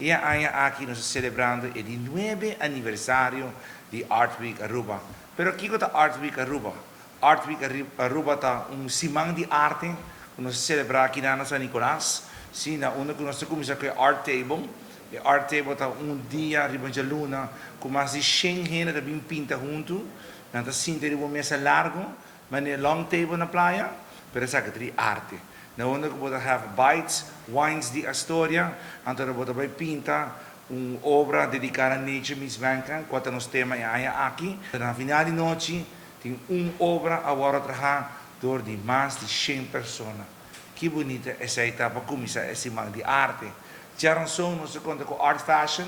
E aña aki nos ta celebrando e di 9 aniversario di Art Week Aruba. Pero kico ta Art Week Aruba? Art Week Aruba ta un siman di arte cu nos ta celebra aki na San Nicolas. Si, na unda cu nos ta cuminsa cu e Art Table. E Art Table ta un dia riba dialuna cu mas di 100 hende ta bin pinta hunto. Nan ta sinta riba un mesa largo, manera long table na playa, pero esaki ta di arte. Na unda cu bo ta have bites, wines di Astoria, anto bo ta bay pinta un obra dedica na Nature Meets Mankind, cual ta nos tema e aña aki. Na final di nochi, tin un obra awor traha door di mas di 100 persona. Ki bunita esey ta pa cuminsa e siman di arte. Diaranson nos ta conta cu Art Fashion.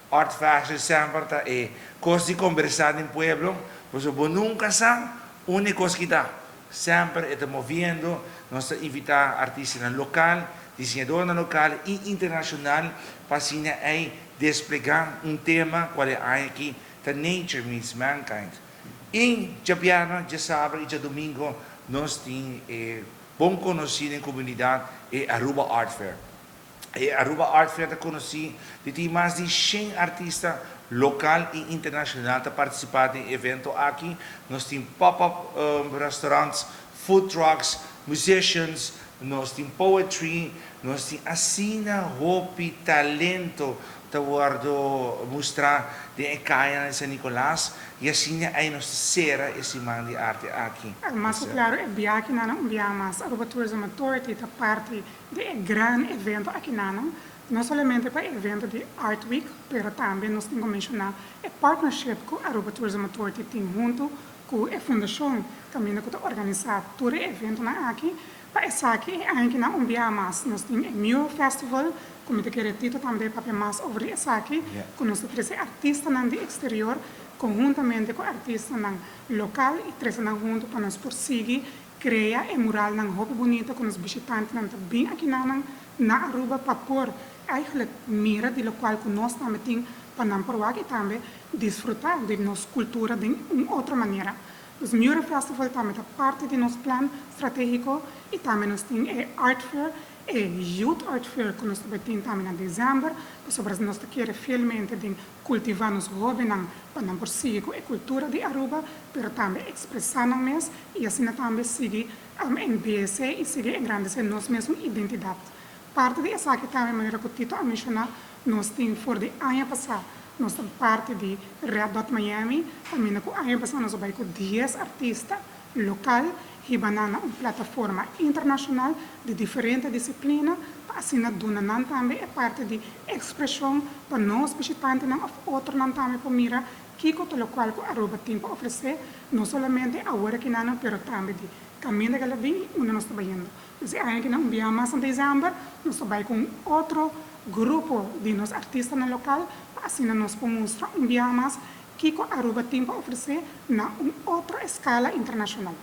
Art Fashion semper ta e cos di conversa den pueblo, pasobra bo nunca sa unda cos ki ta. Semper ta moviendo, nos ta invita artistanan local, diseñadornan local y internacional pa asina ey desplega un tema cual e aña aki ta Nature Meets Mankind. Y diabierna, diasabra y diadomingo nos tin bon conoci den comunidad e Aruba Art Fair. E Aruba Art Fair ta conoci di tin mas di 100 artista local y internacional ta participa den e evento aki. Nos tin pop-up restaurants, food trucks, musicians, nos tin poetry, nos tin asina hopi talento ta wordo mustra den caya na San Nicolas y asina ey nos ta cera e siman di arte aki. Mas claro, e biaha akinan un biaha mas Aruba Tourism Authority ta parti di e gran evento akinan, no solamente pa e evento di Art Week, pero tambe nos tin cu menciona e partnership cu Aruba Tourism Authority tin hunto cu e fundacion caminda cu ta organisa tur e eventonan aki. Pa esaki e aña akinan un biaha mas nos tin e Mural Festival, cu mi ta kier Tito tambe papia mas over esaki, cu nos ta trece artistanan di exterior conhuntamente cu artistanan local y trece nan hunto pa nos por sigui crea e muralnan hopi bunita cu nos bishitantenan ta bin akinan na Aruba pa por eigenlijk mira di locual cu nos tambe tin pa nan por wak y tambe disfruta di nos cultura di un otro manera. E Mural Festival tambe ta parti di nos plan strategico y tambe nos tin e Art Fair, e Youth Art Fair cu nos tambe tin tambe na december, pasobra nos kier fielmente di cultiva nos hobennan pa nan por sigui e cultura di Aruba, pero tambe expresa nan mes y asina tambe sigui embellece y sigui engrandece nos mes identidad. Parti di esaki tambe, manera cu Tito a menciona, nos tin for di aña pasa, nos ta parti di Red Dot Miami, tambe cu aña pasa nos a bay cu 10 artista local hiba nan na un plataforma internacional di diferente disciplina, pa asina duna nan tambe e parti di expresion pa nos bishitantenan of otronan tambe por mira kico ta locual cu Aruba tin pa ofrece, no solamente awor akinan, pero tambe di caminda cu el a bin y unda nos ta bayendo. Anto, aña akinan un biaha mas na december, nos ta bay cu otro grupo di nos artistanan local, pa asina nos por mustra un biaha mas kico Aruba tin pa ofrece na un otro escala internacional.